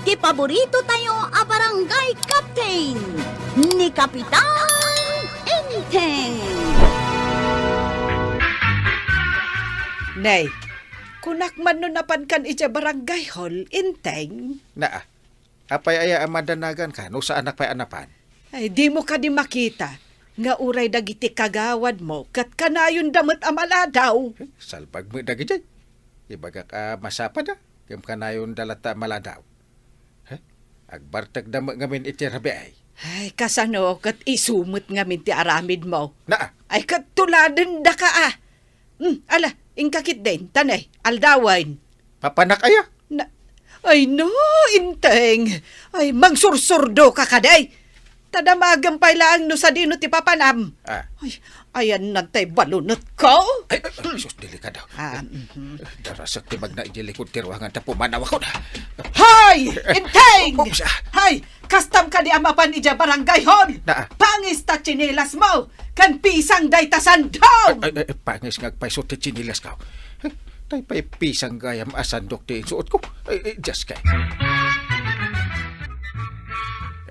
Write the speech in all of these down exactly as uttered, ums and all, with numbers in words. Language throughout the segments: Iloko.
Ti paborito tayo a barangay captain, ni Kapitan Enteng. Nay, kunak man no napankan idiay barangay hall, Enteng. Naa, apay aya a madanaganka no saanak pay a napan? Ay, dimo kadi makita nga uray dagiti kagawadmo ket kanayonda met a maladaw. Eh, salbag met dagidiay. Ibagak a masapad a, ngem kanayonda latta a maladaw. He? Agbartekda met ngamin iti rabii. Ay, kasano ket isu met ngamin ti aramidmo? Naa. Ay, ket tuladendaka a. Hmm, ala, inka ketdin, ta nay, aldawen. Papanak aya? Na, ay no, Enteng. Ay, mangsursurdoka kadi. Ta damagem pay laeng no sadino ti papanam. Ah. Ay, ayanna tay balunetko. Ay, ay, ay, sus, delikado. Ah, mhm. Darasek ti magna idiay likod ti ruangan ta pumanawakon. Hay! Enteng! Oops, ah. Hay! Kastam kadi a mapan idiay barangay hall? Naa. Pangis ta tsinelasmo! Ken pisang dayta sandom! Ay, ay, ay, pangis nga agpayso ti tsinilasko. Tay pay pisang gayam a sandok ti insuotko. Ay, ay, just kay.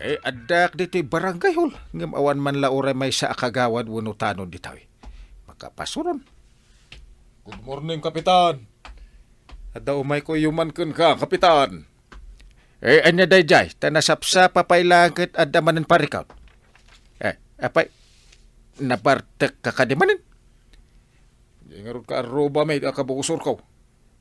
Eh, addak ditoy barangay hall, ngem awan man la uray maysa a kagawad wenno tanod ditoy. Makapasuron. Good morning, Kapitan. Adda umayko yuman kenka, Kapitan. Eh, ania daydiay? Ta nasapsapa pay laeng ket adda manen parikut. Eh, apay, nabartekka kadi manen? Di ngarud ka arrubami a kabuusurko.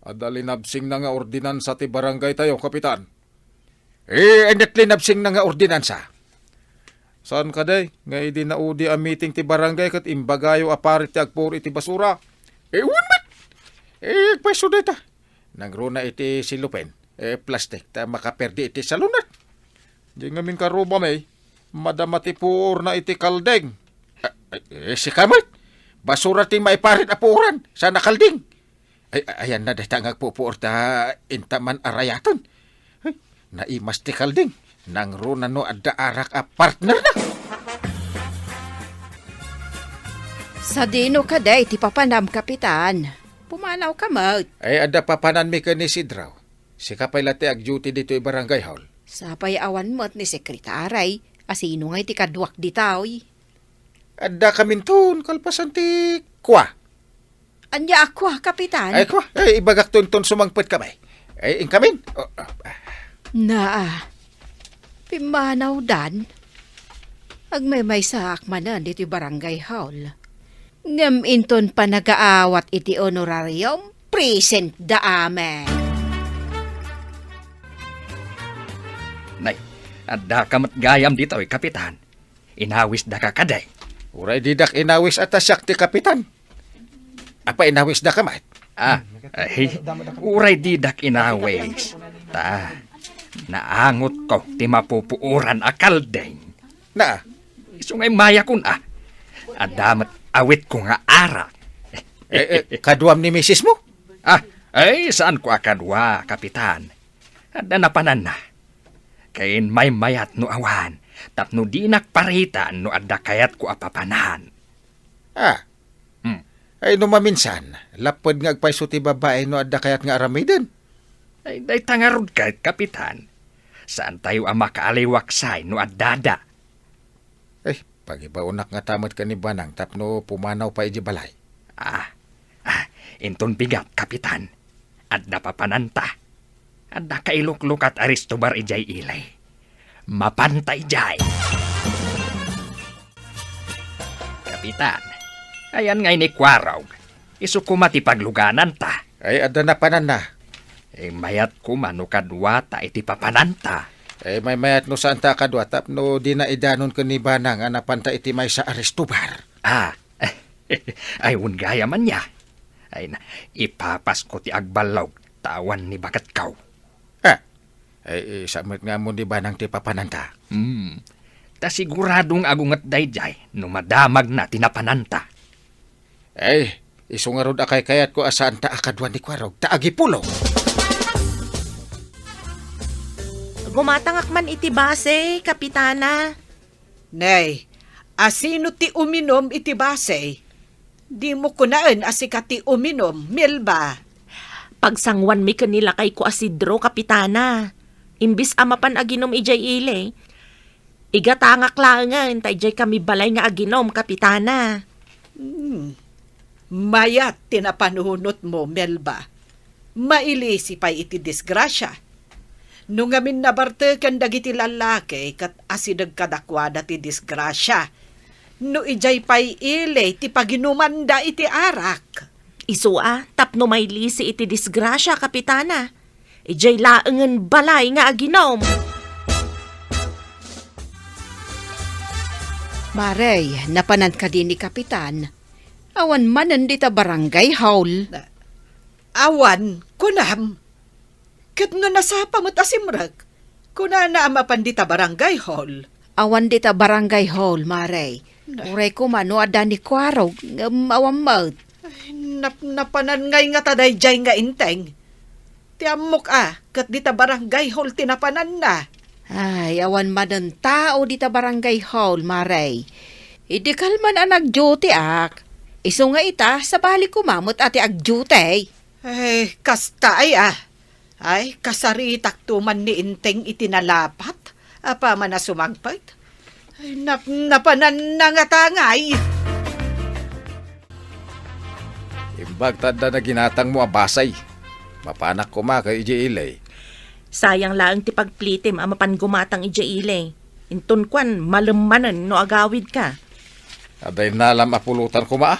Adda linabsingna nga ordinansa ti barangay tayo, Kapitan. Eh, ania't linabsingna nga ordinansa? Saan kadi nga idi naudi a meeting ti barangay ket imbagayo a parit ti agpuro iti basura? Eh, wen met! Eh, agpayso dayta. Nangruna iti cellophane, eh, plastic, ta makaperdi iti salunat. Di ngamin karubami, madama ti puorna iti kalding. Eh, eh, eh, sika met! Basura ti maiparit a puoran, saan a kalding. Ay, ay, ayanna dayta nga agpupuor ta inta man a rayaten. Ay, naimas ti kalding. Nangruna no adda arak a partnerna. Sadino kadi ti papanam, Kapitan? Pumanawka met. Ay, adda papananmi ken ni Isidro. Sika pay la ti agduty ditoy barangay hall. Sapay awan met ni sekretary. Asino ngay ti kaduak ditoy? Addakaminton kalpasan ti kua. Ania a kua, Kapitan? Ay, kua. Ay, ibagakto inton sumangpet kami. Ay, inkamin. Oh, oh, ah. Naa. Pimmanawdan. Agmaymaysaak manen ditoy barangay hall. Ngem inton panagaawat iti honorarium, present da amin. Nay, addaka met gayam ditoy, Kapitan. Inawisdaka kadi? Uray didak inawis a ta siak ti kapitan. Apay, inawisdaka met? Ah, ay, uray didak inawis. Ta, naangotko ti mapupuoran a kalding. Na? Isu nga immayakon, ah. Adda met awitko nga arak. Eh, eh, kaduam ni misismo? Ah, ay, saanko a kadua, Kapitan. Adda napananna. Ken maymayat no awan, tapno dinak paritan no adda kayatko a papanan. Ah. Hmm. Ay, no maminsan, lapped nga agpayso ti babai no adda kayat nga aramiden. Ay, dayta ngarud ket, Kapitan. Saantayo a makaaliwaksay no addada. Eh, pagibaonak ngata met ken ni Banang tapno pumanaw pay idiay balay. Ah, ah, inton bigat, Kapitan. Adda papananta. Adda kailuklukat a restobar idiay ili. Mapanta idiay. Kapitan, ayan ngay ni Kuarog. Isu koma ti paglugananta. Ay, adda napananna. Eh, mayat koma no kaduata iti papananta. Eh, maymayat no saanta a kadua tapno dina idanon ken ni Banang a napanta iti maysa a restobar. Ah, ay, wen gayam ania. Ay na, ipapasko ti agballog, ta awan ni baketko. Ah, ay, isa met nga ammo ni Banang ti papananta. Hmm. Ta sigurado nga agunget daydiay no madamagna ti napananta. Ay, isu ngarud a kaykayatko a saanta a kadua ni Kuarog, ta agipulo. Gumatangak man iti base, Kapitana. Nay, asino ti uminum iti base? Dimo kunaen a sika ti uminum, Melba. Pagsanguanmi ken ni lakayko a Sidro, Kapitana. Imbes a mapan aginom idiay ili, igatangak laengen ta idiay kami balay nga aginom, Kapitana. Hmm. Mayat ti napanunotmo, Melba. Mailisi pay iti disgrasia. No ngamin nabarteken dagiti lallaki ket asideg kadakuada ti disgrasia. No idiay pay ili ti paginumanda iti arak. Isu a, tapno mailisi iti disgrasia, Kapitana. Idiay laengen balay nga aginom. Marey, napanan kadi ni Kapitan? Awan manen dita barangay hall. Awan, kunam. Ket no nasapa met a simrek, kunana a mapan dita barangay hall. Awan dita barangay hall, Marey. Na- Uray koma no adda ni Kuarog, ngem awan met. Ay, nap-, napanan ngay ngata daydiay nga Enteng. Ti ammok a, ket dita barangay hall ti napananna. Ay, awan manen tao dita barangay hall, Marey. Idi kalman a nagdutiak. Isu nga ita, sabali koma met a ti agduty. Ay, kasta aya. Ay, kasaritakto man ni Enteng iti nalapat, apaman a sumangpet. Ay, nap-, napananna ngata ngay. Imbag ta adda naginatangmo a basay. Mapanak koma ka idiay ili. Sayang laeng ti pagplitem a mapan gumatang idiay ili. Inton kuan, malem manen no agawidka. Adda innalam a pulotan koma a.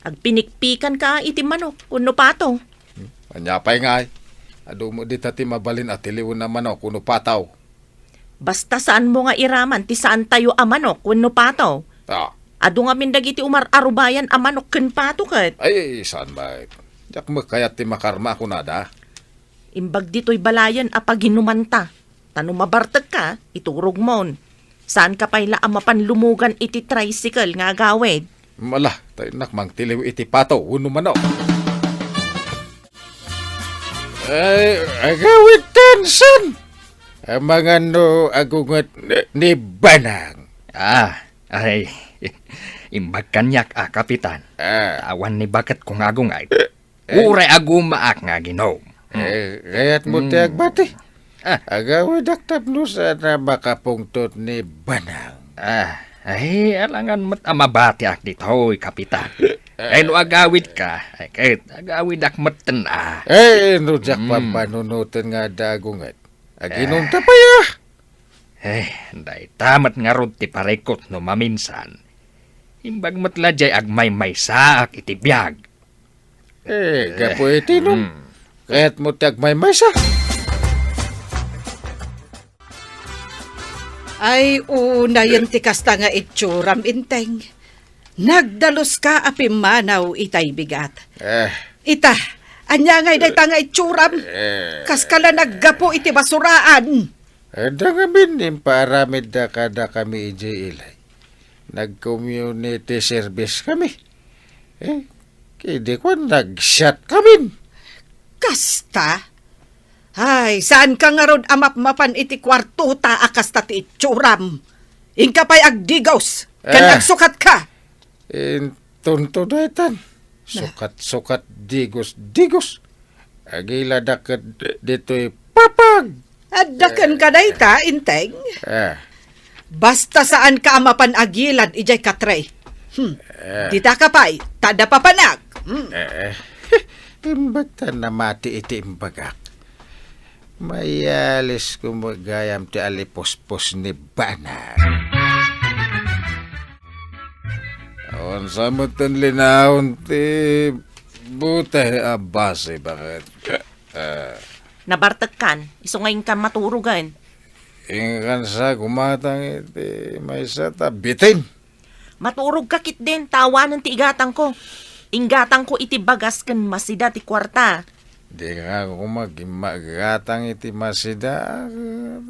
Agpinikpikanka iti manok wenno pato. Hmm, ania pay ngay? Adu met dita ti mabalin a tiliwen a manok wenno pato. Basta saanmo nga iraman ti saantayo a manok wenno pato. Ah. Adu ngamin dagiti umar-arubayan a manok ken pato ket. Ay, saan met? Diak met kayat ti makarma a kunada. Imbag ditoy balayen a paginumanta. Ta no mabartekka, iturogmon. Saanka pay la a mapan lumugan iti tricycle nga agawid. Ala, ta innak mangtiliw iti pato wenno manok. Ay, agawid tansan. Amangan no agunget ni, ni Banang. Ah, ay, imbag kaniak a, Kapitan. Ah. Awan ni baketko nga agunget. Eh? Uray agumaak nga aginom. Eh, kayatmo ti agbati? Ah. Agawidak tapno saan a makapungtot ni Banang. Ah, ay, alangan met a mabatiak ditoy, Kapitan. Eh. Ay, no agawidka, ay, ket agawidak metten a. Eh, no diak pampanunoten nga adda agunget. Aginom ta pay a. Eh, dayta met ngarud ti parikut no maminsan. Imbag met la diay agmaymaysaak iti biag. Eh, gapu iti no, kayatmo ti agmaymaysa? Ay, unayen ti kasta nga itsuram, Enteng. Nagdaluska a pimmanaw itay bigat. Eh. Ita, ania ngay dayta nga itsuram? Eh. Kaska la naggapu iti basuraan. Adda ngamin impaaramidda kadakami idiay ili. Nag-community service kami. Eh, idi kuan, nag-shot kamin. Kasta? Ay, saanka ngarud a mapmapan iti kuartota a kasta ti itsuram? Inka pay agdigos, ken agsukatka. Intonto daytan. Sukat-sukat, digos-digos. Agiladak ket ditoy papag. Adda kenka dayta, Enteng? Eh. Basta saanka a mapan agilad idiay katre. Hmm. Eh. Ditaka pay, ta adda papanak. Hmm. Eh, eh. Imbag ta namati iti imbagak. Mayalisko met gayam ti alipuspos ni Banang. Awan sa met ten linaon ti buteh a basi, baket? Eh. Nabartekkan, isu nga inkan maturogen. Inkan sa gumatang iti maysa ta bitin. Maturogka ketdin, ta awanen ti igatangko. Inggatangko iti bagas ken masida ti kuarta. Dika koma gimmagatang iti masida,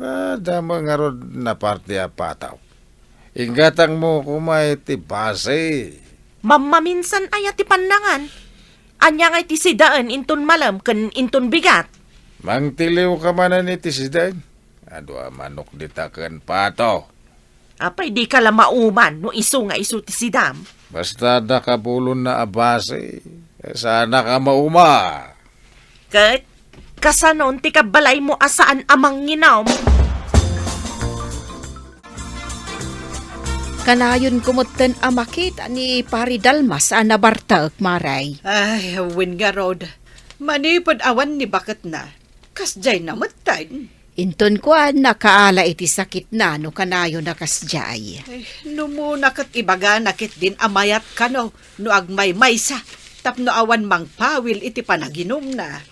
ta damo ngarud naparte a pataw. Inggatangmo koma iti basi. Mammaminsan aya ti pannangan? Ania nga iti sidaen inton malem ken inton bigat? Mangtiliwka manen iti sidaen. Adu a manok dita ken pato. Apay dika la mauman no isu nga isu ti sidam? Basta adda kabulonna a basi, saanka mauma. Ket kasanon ti kabbalaymo a saan a manginom? Kanayonko metten a makita ni Pari Dalmas a nabartek, Mare. Ay, wen ngarud. Manipud awan ni baketna, kasdiay na metten. Inton kuan, nakaala iti sakitna no kanayon a kasdiay. Ay, no muna ket ibagana ketdin a mayat kano no agmaymaysa tapno awan mangpawil iti panaginumna.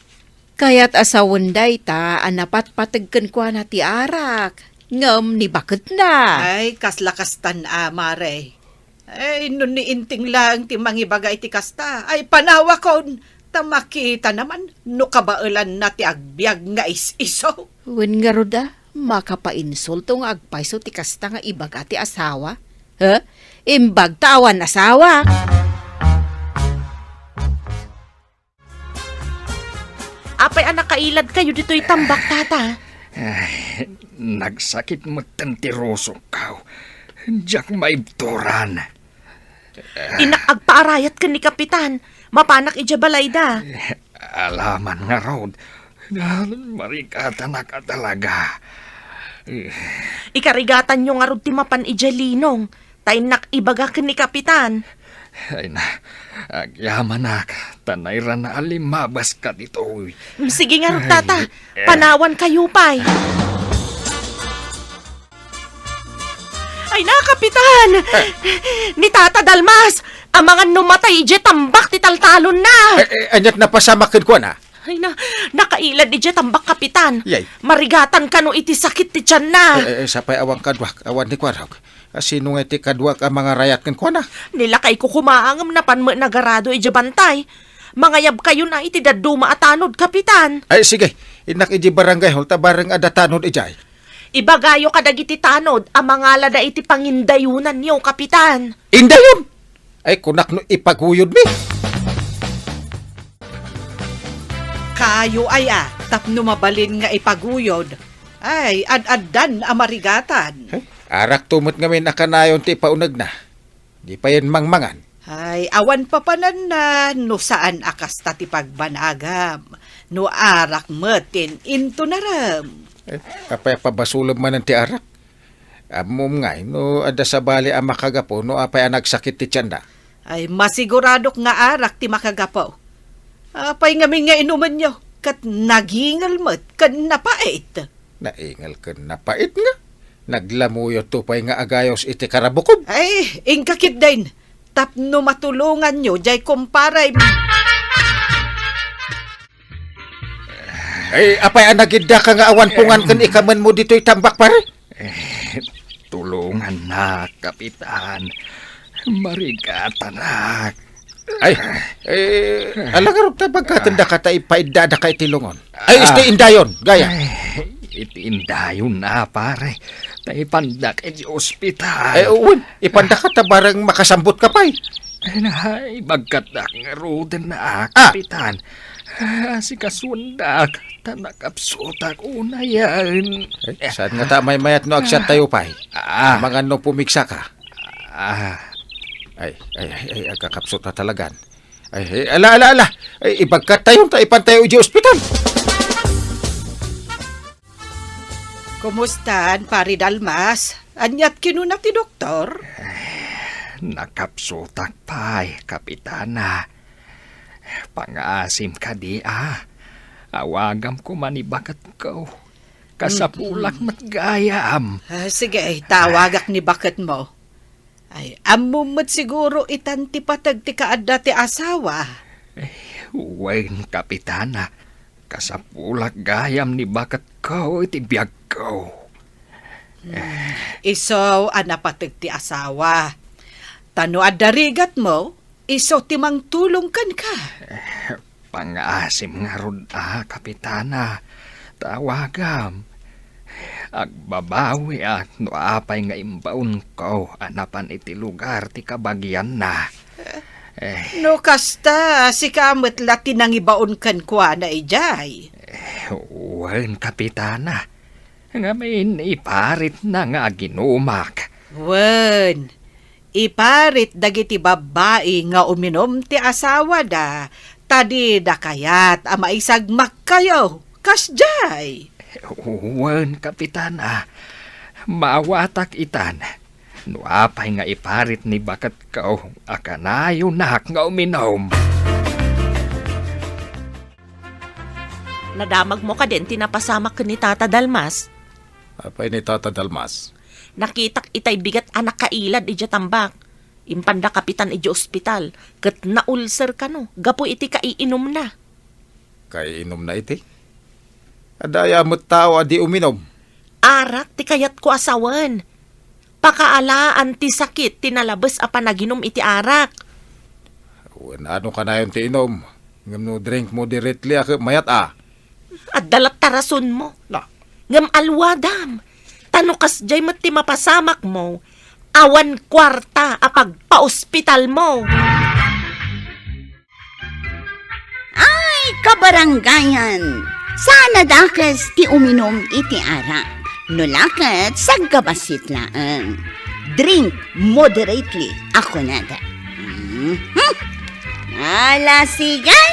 Kayat a sawen dayta a napatpateg kenkuana ti arak, ngem ni baketna. Ay, kasla kastan a, Mare. Ay, no ni Inting laeng ti mangibaga iti kasta, ay panawakon, ta makitana man no kabaelanna ti agbiag nga is-iso. Wen ngarud a, makapainsulto nga agpayso ti kasta nga ibaga ti asawa? He? Imbag ta awan asawa? Apay a nakailad kayo ditoy tambak, Tata? Ay, nagsakit metten ti rusokko. Diak maibturan. Innak agpaarayat ken ni Kapitan. Mapanak idiay balayda. Alaman ngarud. Marigatanak a talaga. Ikarigatanyo ngarud ti mapan idiay linong. Ta innak ibaga ken ni Kapitan. Ay na, agyamanak, ta nairana a limabas ka ditoy. Mm, sige ngarud, Tata. Ay, eh. Panawan kayo pay. Ay na, Kapitan! Eh. Ni Tata Dalmas! Amangan no matay idiay tambak ti taltalonna! Eh, eh, aniat napasamak kenkuana? Ay na, nakailad idiay tambak, Kapitan. Yay. Marigatan kano iti sakit ti tianna. Eh, eh, sapay awan kaduak, awan ni kuarok. Asino nga iti kaduak a mangarayat kenkuana? Ni lakayko koma ngem napan met nagarado idiay bantay. Mangayab kayo na iti dadduma a tanod, Kapitan. Ay, sige. Innak idiay barangay hall ta bareng adda tanod idiay. Ibagayo kadagiti tanod a mangalada iti pangindayonanyo, Kapitan. Indayon? Ay, kunak no ipaguyodmi. Kayo aya, tapno mabalin nga ipaguyod. Ay, ad-addan a marigatan. Eh, arakto met ngamin a kanayon ti ipaunegna. Di payen mangmangan. Ay, awan papananna no saan a kasta ti pagbanagam, no arak met ti intunarem. Eh, apay a pabasolem manen ti arak? Ammom ngay no adda sabali a makagapu no apay a nagsakit ti tianna? Ay, masiguradok nga arak ti makagapu. Apay ngamin nga inumenyo, ket nagingel met ken napait. Naingel ken napait nga? Naglamuyotto pay nga agayos iti karabukob. Ay, inka ketdin, tapno matulonganyo diay kumparem. Ay, apay a nagiddaka nga awan pungan ken ikamenmo ditoy tambak, pare? Eh, tulongannak, Kapitan. Marigatanak. Ay, eh, ala ngarud ta bagkaten daka ta ipaiddadaka iti lungon. Ay, ah, isti indayon, gayam. Ay, iti indayon a, pare. Ta ipandak iti ospital. Ay, wen, ipandaka ta bareng makasambot ka pay. Ay, na, ibagkatak ngaruden a, ah, Kapitan. Ah, asikasuendak, ta nakapsutak unayen. Ay, saan nga ta maymayat no agsiattayo pay? Ah. Amangan no pumigsa ka. Ah. Ay, ay, ay, ay, agkakapsut na talagan. Ay, ay, ala, ala, ala. Ay, ibagkattayo, ta ipantayo idiay ospital. Kumustan, Pari Dalmas? Aniat kinuna ti doktor? Ay, nakapsutak pay, Kapitana. Pangaasim kadi a. Awagam koma ni baketko. Kasapulak met gayam. Ah, sige, tawagak ni baketmo. Ay, ammom met siguro itan ti pateg ti kaadda ti asawa? Eh, wen, Kapitana. Kasapulak gayam ni baketko iti biagko. Hmm, isu a napateg ti asawa. Ta no adda rigatmo, isu ti mangtulong kenka. Eh, pangaasim ngarud a, Kapitana. Tawagam. Agbabawiak no apay nga imbaonko a napan iti lugar ti kabagianna. Eh. No kasta, sika met la ti nangibaon kenkuana idiay. Eh, wen, Kapitana. Ngamin, iparitna nga aginumak. Wen, iparit dagiti babbai nga uminum ti asawada Ta dida kayat a maisagmakkayo, kasdiay. Wen, Kapitana. Maawatak itan. No apay nga iparit ni baketko a kanayonak nga uminom. Nadamagmo kadin ti napasamak ken ni Tata Dalmas? Apay ni Tata Dalmas? Nakitak itay bigat a nakailad idiay tambak. Impanda Kapitan idiay ospital, ket naulser kano gapu iti kaiinumna. Kaiinumna iti? Adda aya met tao a di uminom? Arak ti kayatko a sawen. Pakaalaan ti sakit ti nalabes a panaginum iti arak. Wen, ano kanayon ti inum? Ngem no drink moderately a ket mayat a. Adda latta rasonmo. Na. Ngem alwadam. Ta no kasdiay met ti mapasamakmo, awan kuarta a pagpaospitalmo. Ay, kabarangayan! Saan a dakes ti uminum iti arak. No la ket, saggabassit laeng. Drink moderately, a kunada. Mhm. Ala, sige!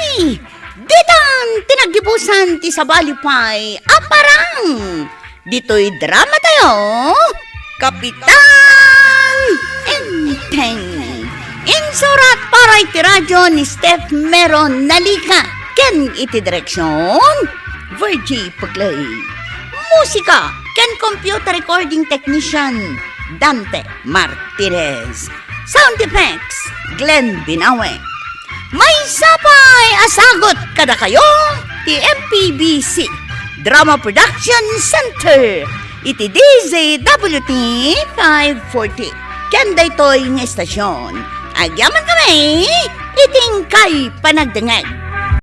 Ditan ti naggibusan ti sabali pay a parang. Ditoy dramatayo, Kapitan Enteng. Insurat para iti radyo ni Steph Meron Nalica ken iti direksyon, Virgie Puglay. Musika ken computer recording technician, Dante Martinez. Sound effects, Glenn Binawe. Maysa pay a sagut kadakayo ti M P B C Drama Production Center iti D Z W T five forty. Ken daytoy nga istasyon, agyamankami iti inkay panagdengngeg.